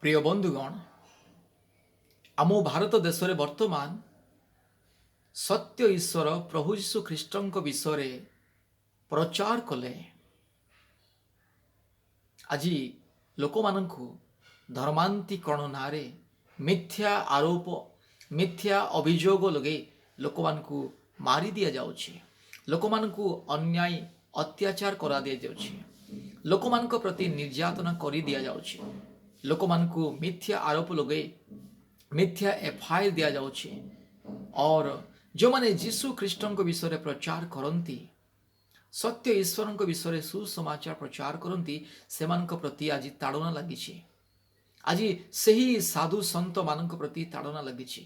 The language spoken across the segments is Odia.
ପ୍ରିୟ ବନ୍ଧୁଗଣ, ଆମ ଭାରତ ଦେଶରେ ବର୍ତ୍ତମାନ ସତ୍ୟ ଈଶ୍ୱର ପ୍ରଭୁ ଯୀଶୁ ଖ୍ରୀଷ୍ଟଙ୍କ ବିଷୟରେ ପ୍ରଚାର କଲେ ଆଜି ଲୋକମାନଙ୍କୁ ଧର୍ମାନ୍ତୀକରଣ ନାଁରେ ମିଥ୍ୟା ଆରୋପ, ମିଥ୍ୟା ଅଭିଯୋଗ ଲଗେଇ ଲୋକମାନଙ୍କୁ ମାରି ଦିଆଯାଉଛି। ଲୋକମାନଙ୍କୁ ଅନ୍ୟାୟ ଅତ୍ୟାଚାର କରାଦିଆଯାଉଛି। ଲୋକମାନଙ୍କ ପ୍ରତି ନିର୍ଯାତନା କରି ଦିଆଯାଉଛି। ଲୋକମାନଙ୍କୁ ମିଥ୍ୟା ଆରୋପ ଲଗେଇ ମିଥ୍ୟା ଏଫଆଇଆର ଦିଆଯାଉଛି। ଅର ଯେଉଁମାନେ ଯୀଶୁ ଖ୍ରୀଷ୍ଟଙ୍କ ବିଷୟରେ ପ୍ରଚାର କରନ୍ତି, ସତ୍ୟ ଈଶ୍ୱରଙ୍କ ବିଷୟରେ ସୁସମାଚାର ପ୍ରଚାର କରନ୍ତି, ସେମାନଙ୍କ ପ୍ରତି ଆଜି ତାଡ଼ନା ଲାଗିଛି। ଆଜି ସେହି ସାଧୁ ସନ୍ଥମାନଙ୍କ ପ୍ରତି ତାଡ଼ନା ଲାଗିଛି।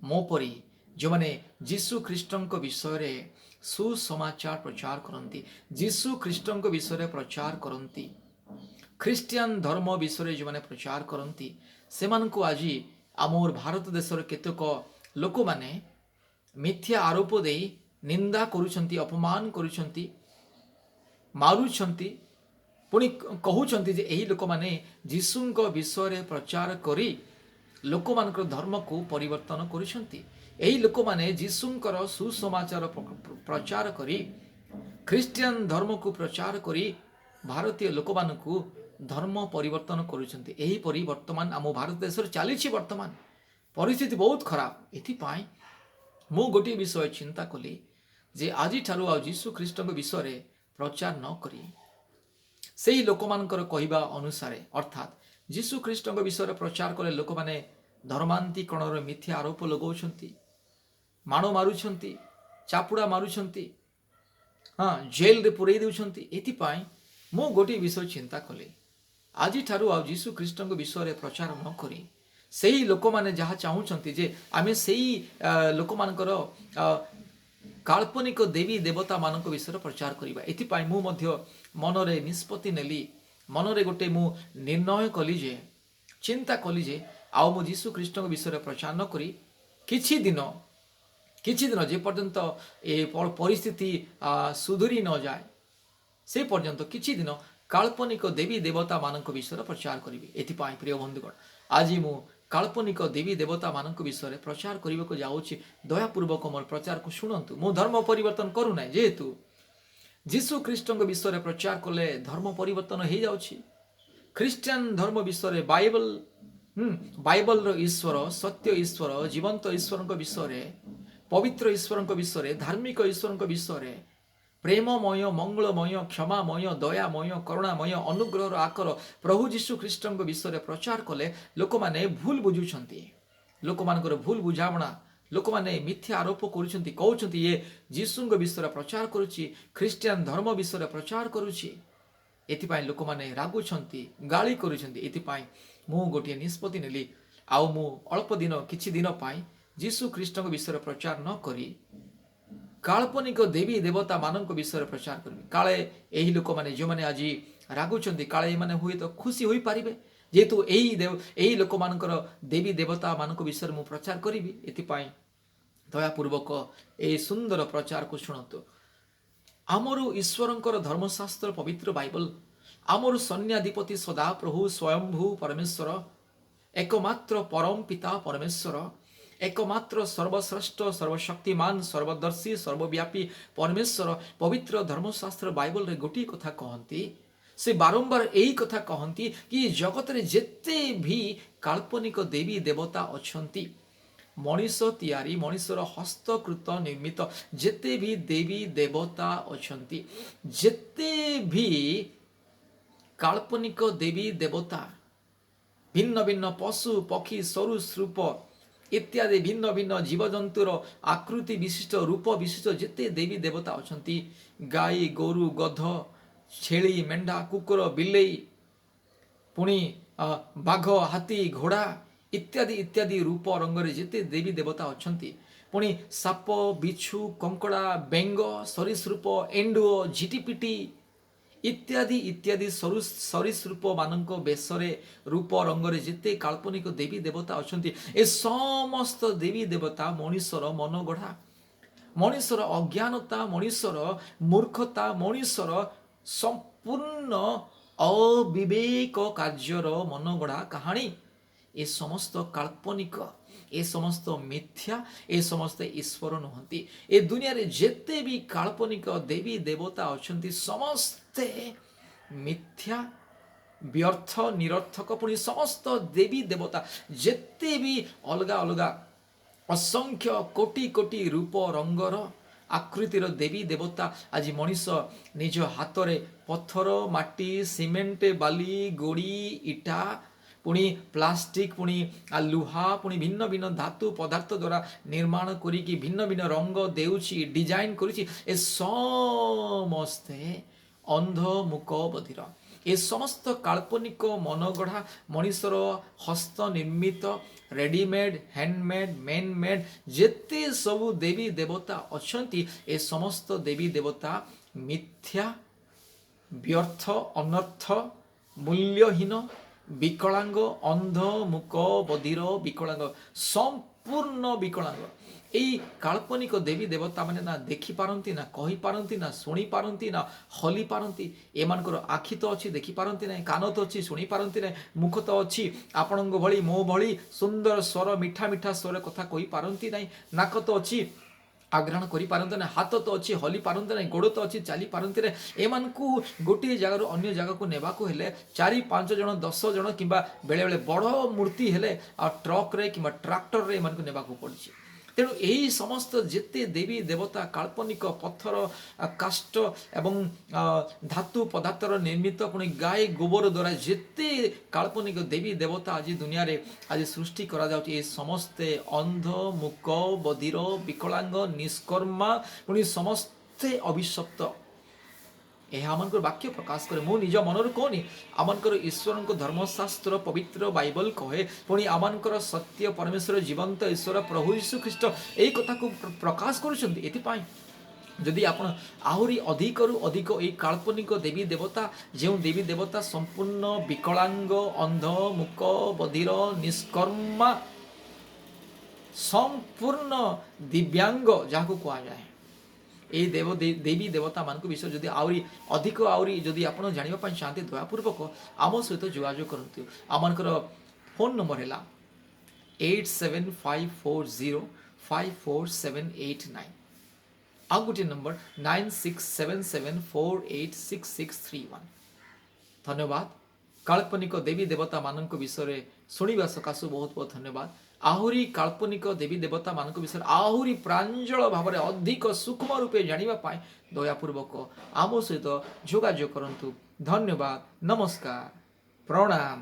ମୋ ପରି ଯେଉଁମାନେ ଯୀଶୁ ଖ୍ରୀଷ୍ଟଙ୍କ ବିଷୟରେ ସୁସମାଚାର ପ୍ରଚାର କରନ୍ତି, ଯୀଶୁ ଖ୍ରୀଷ୍ଟଙ୍କ ବିଷୟରେ ପ୍ରଚାର କରନ୍ତି, ଖ୍ରୀଷ୍ଟିଆନ ଧର୍ମ ବିଷୟରେ ଯେଉଁମାନେ ପ୍ରଚାର କରନ୍ତି, ସେମାନଙ୍କୁ ଆଜି ଆମର ଭାରତ ଦେଶର କେତେକ ଲୋକମାନେ ମିଥ୍ୟା ଆରୋପ ଦେଇ ନିନ୍ଦା କରୁଛନ୍ତି, ଅପମାନ କରୁଛନ୍ତି, ମାରୁଛନ୍ତି। ପୁଣି କହୁଛନ୍ତି ଯେ ଏହି ଲୋକମାନେ ଯୀଶୁଙ୍କ ବିଷୟରେ ପ୍ରଚାର କରି ଲୋକମାନଙ୍କର ଧର୍ମକୁ ପରିବର୍ତ୍ତନ କରୁଛନ୍ତି। ଏହି ଲୋକମାନେ ଯୀଶୁଙ୍କର ସୁସମାଚାର ପ୍ରଚାର କରି, ଖ୍ରୀଷ୍ଟିଆନ ଧର୍ମକୁ ପ୍ରଚାର କରି ଭାରତୀୟ ଲୋକମାନଙ୍କୁ ଧର୍ମ ପରିବର୍ତ୍ତନ କରୁଛନ୍ତି। ଏହିପରି ବର୍ତ୍ତମାନ ଆମ ଭାରତ ଦେଶରେ ଚାଲିଛି। ବର୍ତ୍ତମାନ ପରିସ୍ଥିତି ବହୁତ ଖରାପ। ଏଥିପାଇଁ ମୁଁ ଗୋଟିଏ ବିଷୟ ଚିନ୍ତା କଲି ଯେ ଆଜିଠାରୁ ଆଉ ଯୀଶୁ ଖ୍ରୀଷ୍ଟଙ୍କ ବିଷୟରେ ପ୍ରଚାର ନ କରି ସେଇ ଲୋକମାନଙ୍କର କହିବା ଅନୁସାରେ, ଅର୍ଥାତ୍ ଯୀଶୁ ଖ୍ରୀଷ୍ଟଙ୍କ ବିଷୟରେ ପ୍ରଚାର କଲେ ଲୋକମାନେ ଧର୍ମାନ୍ତୀକରଣର ମିଥ୍ୟା ଆରୋପ ଲଗାଉଛନ୍ତି, ମାଡ଼ ମାରୁଛନ୍ତି, ଚାପୁଡ଼ା ମାରୁଛନ୍ତି, ହଁ, ଜେଲରେ ପୁରେଇ ଦେଉଛନ୍ତି। ଏଥିପାଇଁ ମୁଁ ଗୋଟିଏ ବିଷୟ ଚିନ୍ତା କଲି, ଆଜିଠାରୁ ଆଉ ଯୀଶୁ ଖ୍ରୀଷ୍ଟଙ୍କ ବିଷୟରେ ପ୍ରଚାର ନ କରି ସେଇ ଲୋକମାନେ ଯାହା ଚାହୁଁଛନ୍ତି ଯେ ଆମେ ସେଇ ଲୋକମାନଙ୍କର କାଳ୍ପନିକ ଦେବୀ ଦେବତାମାନଙ୍କ ବିଷୟରେ ପ୍ରଚାର କରିବା। ଏଥିପାଇଁ ମୁଁ ମଧ୍ୟ ମନରେ ନିଷ୍ପତ୍ତି ନେଲି। ମନରେ ଗୋଟେ ମୁଁ ନିର୍ଣ୍ଣୟ କଲି ଯେ, ଚିନ୍ତା କଲି ଯେ ଆଉ ମୁଁ ଯୀଶୁ ଖ୍ରୀଷ୍ଟଙ୍କ ବିଷୟରେ ପ୍ରଚାର ନ କରି କିଛି ଦିନ, ଯେପର୍ଯ୍ୟନ୍ତ ଏ ପରିସ୍ଥିତି ସୁଧୁରି ନଯାଏ, ସେ ପର୍ଯ୍ୟନ୍ତ କିଛି ଦିନ କାଳ୍ପନିକ ଦେବୀ ଦେବତାମାନଙ୍କ ବିଷୟରେ ପ୍ରଚାର କରିବି। ଏଥିପାଇଁ ପ୍ରିୟ ବନ୍ଧୁଗଣ, ଆଜି ମୁଁ କାଳ୍ପନିକ ଦେବୀ ଦେବତାମାନଙ୍କ ବିଷୟରେ ପ୍ରଚାର କରିବାକୁ ଯାଉଛି। ଦୟାପୂର୍ବକ ମୋର ପ୍ରଚାରକୁ ଶୁଣନ୍ତୁ। ମୁଁ ଧର୍ମ ପରିବର୍ତ୍ତନ କରୁନାହିଁ। ଯେହେତୁ ଯୀଶୁ ଖ୍ରୀଷ୍ଟଙ୍କ ବିଷୟରେ ପ୍ରଚାର କଲେ ଧର୍ମ ପରିବର୍ତ୍ତନ ହେଇଯାଉଛି, ଖ୍ରୀଷ୍ଟିଆନ ଧର୍ମ ବିଷୟରେ, ବାଇବଲର ଈଶ୍ୱର, ସତ୍ୟ ଈଶ୍ୱର, ଜୀବନ୍ତ ଈଶ୍ୱରଙ୍କ ବିଷୟରେ, ପବିତ୍ର ଈଶ୍ୱରଙ୍କ ବିଷୟରେ, ଧାର୍ମିକ ଈଶ୍ୱରଙ୍କ ବିଷୟରେ, ପ୍ରେମମୟ, ମଙ୍ଗଳମୟ, କ୍ଷମାମୟ, ଦୟାମୟ, କରୁଣାମୟ, ଅନୁଗ୍ରହର ଆକର ପ୍ରଭୁ ଯୀଶୁ ଖ୍ରୀଷ୍ଟଙ୍କ ବିଷୟରେ ପ୍ରଚାର କଲେ ଲୋକମାନେ ଭୁଲ ବୁଝୁଛନ୍ତି। ଲୋକମାନଙ୍କର ଭୁଲ ବୁଝାମଣା, ଲୋକମାନେ ମିଥ୍ୟା ଆରୋପ କରୁଛନ୍ତି। କହୁଛନ୍ତି, ଇଏ ଯୀଶୁଙ୍କ ବିଷୟରେ ପ୍ରଚାର କରୁଛି, ଖ୍ରୀଷ୍ଟିଆନ ଧର୍ମ ବିଷୟରେ ପ୍ରଚାର କରୁଛି। ଏଥିପାଇଁ ଲୋକମାନେ ରାଗୁଛନ୍ତି, ଗାଳି କରୁଛନ୍ତି। ଏଥିପାଇଁ ମୁଁ ଗୋଟିଏ ନିଷ୍ପତ୍ତି ନେଲି। ଆଉ ମୁଁ ଅଳ୍ପ ଦିନ, କିଛି ଦିନ ପାଇଁ ଯୀଶୁ ଖ୍ରୀଷ୍ଟଙ୍କ ବିଷୟରେ ପ୍ରଚାର ନ କରି କାଳ୍ପନିକ ଦେବୀ ଦେବତାମାନଙ୍କ ବିଷୟରେ ପ୍ରଚାର କରିବି। କାଳେ ଏହି ଲୋକମାନେ, ଯେଉଁମାନେ ଆଜି ରାଗୁଛନ୍ତି, କାଳେ ଏମାନେ ହୁଏତ ଖୁସି ହୋଇପାରିବେ, ଯେହେତୁ ଏହି ଲୋକମାନଙ୍କର ଦେବୀ ଦେବତାମାନଙ୍କ ବିଷୟରେ ମୁଁ ପ୍ରଚାର କରିବି। ଏଥିପାଇଁ ଦୟାପୂର୍ବକ ଏହି ସୁନ୍ଦର ପ୍ରଚାରକୁ ଶୁଣନ୍ତୁ। ଆମର ଈଶ୍ୱରଙ୍କର ଧର୍ମଶାସ୍ତ୍ର ପବିତ୍ର ବାଇବଲ, ଆମର ସୈନ୍ୟାଧିପତି ସଦାପ୍ରଭୁ ସ୍ୱୟମ୍ଭୁ ପରମେଶ୍ୱର, ଏକମାତ୍ର ପରମ ପିତା ପରମେଶ୍ୱର, ଏକମାତ୍ର ସର୍ବଶ୍ରେଷ୍ଠ, ସର୍ବଶକ୍ତିମାନ, ସର୍ବଦର୍ଶୀ, ସର୍ବବ୍ୟାପୀ ପରମେଶ୍ୱର ପବିତ୍ର ଧର୍ମଶାସ୍ତ୍ର ବାଇବଲରେ ଗୋଟିଏ କଥା କହନ୍ତି। ସେ ବାରମ୍ବାର ଏଇ କଥା କହନ୍ତି କି ଜଗତରେ ଯେତେ ବି କାଳ୍ପନିକ ଦେବୀ ଦେବତା ଅଛନ୍ତି, ମଣିଷ ତିଆରି, ମଣିଷର ହସ୍ତକୃତ ନିର୍ମିତ ଯେତେ ବି ଦେବୀ ଦେବତା ଅଛନ୍ତି, ଯେତେ ବି କାଳ୍ପନିକ ଦେବୀ ଦେବତା, ଭିନ୍ନ ଭିନ୍ନ ପଶୁ ପକ୍ଷୀ, ସରୀସୃପ ଇତ୍ୟାଦି ଭିନ୍ନ ଭିନ୍ନ ଜୀବଜନ୍ତୁର ଆକୃତି ବିଶିଷ୍ଟ, ରୂପ ବିଶିଷ୍ଟ ଯେତେ ଦେବୀ ଦେବତା ଅଛନ୍ତି, ଗାଈ, ଗୋରୁ, ଗଧ, ଛେଳି, ମେଣ୍ଢା, କୁକୁର, ବିଲେଇ, ପୁଣି ବାଘ, ହାତୀ, ଘୋଡ଼ା ଇତ୍ୟାଦି ଇତ୍ୟାଦି ରୂପ ରଙ୍ଗରେ ଯେତେ ଦେବୀ ଦେବତା ଅଛନ୍ତି, ପୁଣି ସାପ, ବିଛୁ, କଙ୍କଡ଼ା, ବେଙ୍ଗ, ସରୀସୃପ, ଏଣ୍ଡୁଅ, ଝିଟିପିଟି ଇତ୍ୟାଦି ଇତ୍ୟାଦି ସରୀସୃପ ମାନଙ୍କ ବେଶରେ, ରୂପ ରଙ୍ଗରେ ଯେତେ କାଳ୍ପନିକ ଦେବୀ ଦେବତା ଅଛନ୍ତି, ଏ ସମସ୍ତ ଦେବୀ ଦେବତା ମଣିଷର ମନ ଗଢ଼ା, ମଣିଷର ଅଜ୍ଞାନତା, ମଣିଷର ମୂର୍ଖତା, ମଣିଷର ସମ୍ପୂର୍ଣ୍ଣ ଅବିବେକ କାର୍ଯ୍ୟର ମନଗଢ଼ା କାହାଣୀ। ଏ ସମସ୍ତ କାଳ୍ପନିକ, ଏ ସମସ୍ତ ମିଥ୍ୟା, ଏ ସମସ୍ତେ ଈଶ୍ୱର ନୁହନ୍ତି। ଏ ଦୁନିଆରେ ଯେତେ ବି କାଳ୍ପନିକ ଦେବୀ ଦେବତା ଅଛନ୍ତି, ସମସ୍ତେ ମିଥ୍ୟା, ବ୍ୟର୍ଥ, ନିରର୍ଥକ। ପୁଣି ସମସ୍ତ ଦେବୀ ଦେବତା ଯେତେ ବି ଅଲଗା ଅଲଗା ଅସଂଖ୍ୟ କୋଟି କୋଟି ରୂପ, ରଙ୍ଗର, ଆକୃତିର ଦେବୀ ଦେବତା ଆଜି ମଣିଷ ନିଜ ହାତରେ ପଥର, ମାଟି, ସିମେଣ୍ଟ, ବାଲି, ଗୋଡ଼ି, ଇଟା, ପୁଣି ପ୍ଲାଷ୍ଟିକ, ପୁଣି ଲୁହା, ପୁଣି ଭିନ୍ନ ଭିନ୍ନ ଧାତୁ ପଦାର୍ଥ ଦ୍ୱାରା ନିର୍ମାଣ କରିକି ଭିନ୍ନ ଭିନ୍ନ ରଙ୍ଗ ଦେଉଛି, ଡିଜାଇନ କରୁଛି, ଏ ସମସ୍ତେ ଅନ୍ଧ, ମୂକ, ବଧିର। ଏ ସମସ୍ତ କାଳ୍ପନିକ, ମନଗଢ଼ା, ମଣିଷର ହସ୍ତ ନିର୍ମିତ, ରେଡ଼ିମେଡ୍, ହ୍ୟାଣ୍ଡମେଡ୍, ମେନମେଡ୍ ଯେତେ ସବୁ ଦେବୀ ଦେବତା ଅଛନ୍ତି, ଏ ସମସ୍ତ ଦେବୀ ଦେବତା ମିଥ୍ୟା, ବ୍ୟର୍ଥ, ଅନର୍ଥ, ମୂଲ୍ୟହୀନ, ବିକଳାଙ୍ଗ, ଅନ୍ଧ, ମୂକ, ବଧିର, ବିକଳାଙ୍ଗ, ସମ୍ପୂର୍ଣ୍ଣ ବିକଳାଙ୍ଗ। ଏଇ କାଳ୍ପନିକ ଦେବୀ ଦେବତା ମାନେ ନା ଦେଖିପାରନ୍ତି, ନା କହିପାରନ୍ତି, ନା ଶୁଣିପାରନ୍ତି, ନା ହଲି ପାରନ୍ତି। ଏମାନଙ୍କର ଆଖି ତ ଅଛି, ଦେଖିପାରନ୍ତି ନାହିଁ। କାନ ତ ଅଛି, ଶୁଣିପାରନ୍ତି ନାହିଁ। ମୁଖ ତ ଅଛି, ଆପଣଙ୍କ ଭଳି, ମୋ ଭଳି ସୁନ୍ଦର ସ୍ୱର, ମିଠା ମିଠା ସ୍ୱର କଥା କହିପାରନ୍ତି ନାହିଁ। ନାକ ତ ଅଛି, ଆଘ୍ରାଣ କରିପାରନ୍ତି ନାହିଁ। ହାତ ତ ଅଛି, ହଲି ପାରନ୍ତି ନାହିଁ। ଗୋଡ଼ ତ ଅଛି, ଚାଲି ପାରନ୍ତି ନାହିଁ। ଏମାନଙ୍କୁ ଗୋଟିଏ ଜାଗାରୁ ଅନ୍ୟ ଜାଗାକୁ ନେବାକୁ ହେଲେ 4, 5 ଜଣ, 10 ଜଣ କିମ୍ବା ବେଳେବେଳେ ବଡ଼ ମୂର୍ତ୍ତି ହେଲେ ଆଉ ଟ୍ରକରେ କିମ୍ବା ଟ୍ରାକ୍ଟରରେ ଏମାନଙ୍କୁ ନେବାକୁ ପଡ଼ୁଛି। ତେଣୁ ଏହି ସମସ୍ତ ଯେତେ ଦେବୀ ଦେବତା କାଳ୍ପନିକ ପଥର, କାଷ୍ଠ ଏବଂ ଧାତୁ ପଦାର୍ଥର ନିର୍ମିତ, ପୁଣି ଗାଈ ଗୋବର ଦ୍ୱାରା ଯେତେ କାଳ୍ପନିକ ଦେବୀ ଦେବତା ଆଜି ଦୁନିଆରେ ଆଜି ସୃଷ୍ଟି କରାଯାଉଛି, ଏ ସମସ୍ତେ ଅନ୍ଧ, ମୂକ, ବଧିର, ବିକଳାଙ୍ଗ, ନିଷ୍କର୍ମା, ପୁଣି ସମସ୍ତେ ଅଭିଶପ୍ତ। ଏହା ଆମମାନଙ୍କର ବାକ୍ୟ ପ୍ରକାଶ କରେ। ମୁଁ ନିଜ ମନରୁ କହୁନି, ଆମମାନଙ୍କର ଈଶ୍ୱରଙ୍କ ଧର୍ମଶାସ୍ତ୍ର ପବିତ୍ର ବାଇବଲ କହେ। ପୁଣି ଆମମାନଙ୍କର ସତ୍ୟ ପରମେଶ୍ୱର, ଜୀବନ୍ତ ଈଶ୍ୱର ପ୍ରଭୁ ଯୀଶୁ ଖ୍ରୀଷ୍ଟ ଏଇ କଥାକୁ ପ୍ରକାଶ କରୁଛନ୍ତି। ଏଥିପାଇଁ ଯଦି ଆପଣ ଆହୁରି ଅଧିକରୁ ଅଧିକ ଏଇ କାଳ୍ପନିକ ଦେବୀ ଦେବତା, ଯେଉଁ ଦେବୀ ଦେବତା ସମ୍ପୂର୍ଣ୍ଣ ବିକଳାଙ୍ଗ, ଅନ୍ଧ, ମୂକ, ବଧିର, ନିଷ୍କର୍ମା, ସମ୍ପୂର୍ଣ୍ଣ ଦିବ୍ୟାଙ୍ଗ ଯାହାକୁ କୁହାଯାଏ, ଏଇ ଦେବୀ ଦେବତାମାନଙ୍କ ବିଷୟରେ ଯଦି ଆହୁରି ଅଧିକ, ଆହୁରି ଯଦି ଆପଣ ଜାଣିବା ପାଇଁ ଚାହାନ୍ତି, ଦୟାପୂର୍ବକ ଆମ ସହିତ ଯୋଗାଯୋଗ କରନ୍ତୁ। ଆମମାନଙ୍କର ଫୋନ୍ ନମ୍ବର ହେଲା 8754054789। ଆଉ ଗୋଟିଏ ନମ୍ବର 9677486631। ଧନ୍ୟବାଦ। କାଳ୍ପନିକ ଦେବୀ ଦେବତାମାନଙ୍କ ବିଷୟରେ ଶୁଣିବା ସକାଶୁ ବହୁତ ବହୁତ ଧନ୍ୟବାଦ। ଆହୁରି କାଳ୍ପନିକ ଦେବୀ ଦେବତାମାନଙ୍କ ବିଷୟରେ ଆହୁରି ପ୍ରାଞ୍ଜଳ ଭାବରେ ଅଧିକ ସୂକ୍ଷ୍ମ ରୂପେ ଜାଣିବା ପାଇଁ ଦୟାପୂର୍ବକ ଆମ ସହିତ ଯୋଗାଯୋଗ କରନ୍ତୁ। ଧନ୍ୟବାଦ, ନମସ୍କାର, ପ୍ରଣାମ।